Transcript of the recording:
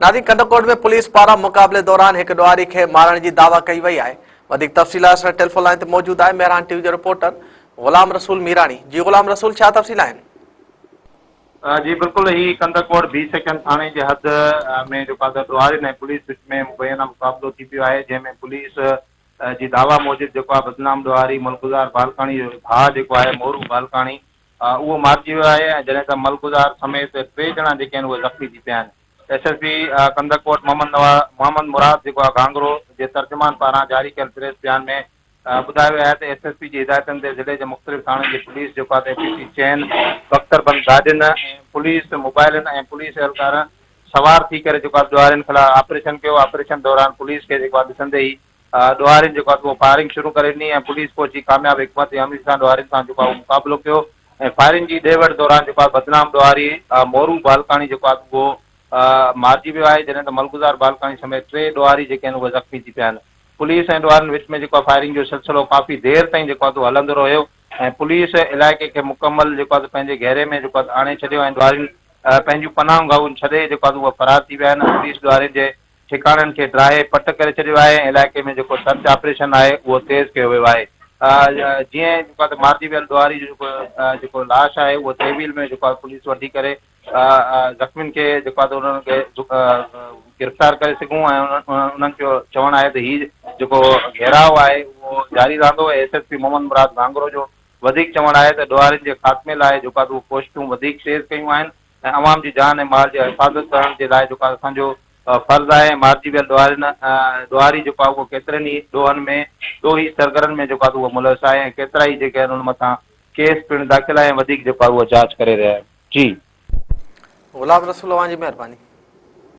ناظرين ڪنڌڪوٽ ۾ پوليس پاران مقابلي دوران هڪ ڏوهاري کي مارڻ جي دعويٰ ڪئي وئي آهي. وڌيڪ تفصيل لاء اسان ٽيليفون لائين تي موجود آهي مهراڻ ٽي وي جو رپورٽر غلام رسول ميراڻي. جي غلام رسول ڇا تفصيل آهن؟ جي بلڪل هي ڪنڌڪوٽ بي سيڪشن ٿاڻي جي حد ۾ جيڪو آهي ڏوهارين ۽ پوليس وچ ۾ مبينا مقابلو ٿي پيو آهي جنهن ۾ پوليس جي دعويٰ موجب جيڪو آهي بدنام ڏوهاري ملگذار بالڪاڻي جو ڀاء جيڪو آهي مورو بالڪاڻي اهو مارجي ويو آهي ۽ جڏهن ته ملگذار سميت ٽي ڄڻا جيڪي آهن اهي زخمي ٿي پيا آهن. S S P Kandhkot Muhammad Nawaz Muhammad Murad جيڪو آهي گهانگهرو جي ترجمان پاران جاري ڪيل پريس بيان ۾ ٻڌايو ويو آهي ته ايس ايس پي جي هدايتن تي ضلعي جي مختلف ٿاڻن جي پوليس جيڪو آهي ته ايف سي چئن بختر بند گاڏين ۽ پوليس موبائلن ۽ پوليس اهلڪارن سوار ٿي ڪري جيڪو آهي ڏوهارين خلاف آپريشن ڪيو آپريشن دوران پوليس کي جيڪو آهي ڏسندي ئي ڏوهارين جيڪو آهي اهو فائرنگ شروع ڪري ڏني ۽ پوليس پهچي ڪامياب حڪمت عملي سان ڏوهارين سان جيڪو آهي اهو مقابلو ڪيو ۽ فائرنگ جي ڏي وٺ دوران جيڪو آهي بدنام ڏوهاري مورو بالڪاڻي جيڪو آهي اهو مارجي ويو آهي جڏهن ته ملگذار بالڪاڻي سميت ٽي ڏوهاري جيڪي آهن اهي زخمي ٿي پيا آهن پوليس ۽ ڏوهارين وچ ۾ جيڪو آهي فائرنگ جو سلسلو ڪافي دير تائين جيڪو آهي هلندو رهيو ۽ پوليس علائقي کي مڪمل جيڪو آهي پنهنجي گهيري ۾ جيڪو آهي آڻي ڇڏيو ۽ ڏوهارين پنهنجون پناهه گاهون ڇڏي جيڪو آهي اهي فرار ٿي ويا آهن پوليس ڏوهارين جي ٺڪاڻن کي ڊاهي پٽ ڪري ڇڏيو آهي ۽ علائقي ۾ جيڪو سرچ آپريشن آهي اهو تيز ڪيو ويو آهي جيئن جيڪو آهي مارجي ويل ڏوهاري جو جيڪو جيڪو لاش آهي اهو تحويل ۾ جيڪو آهي پوليس وٺي ڪري زخمين کي جيڪو آهي انهن کي گرفتار ڪري سگهون ۽ انهن جو چوڻ آهي ته هي جيڪو گهيراء آهي اهو جاري رهندو S S P Muhammad Murad Ghanghro جو وڌيڪ چوڻ آهي ته ڏوهارين جي خاتمي لاء جيڪو آهي ڪوششون وڌيڪ تيز ڪيون آهن ۽ عوام جي جان ۽ مال جي حفاظت ڪرڻ جي لاء جيڪو اسان جو فرض آهي ۽ مارجي ويل ڏوهارين ڏوهاري جيڪو آهي اهو ڪيترن ئي ڏوهن ۾ ڏوهي سرگرن ۾ جيڪو آهي اهو ملوث آهي ۽ ڪيترائي جيڪي آهن ان مٿان ڪيس پڻ داخل آهي ۽ وڌيڪ جيڪو آهي اهو جاچ ڪري رهيا آهيون جي. غلام رسول اوهان جي مهرباني.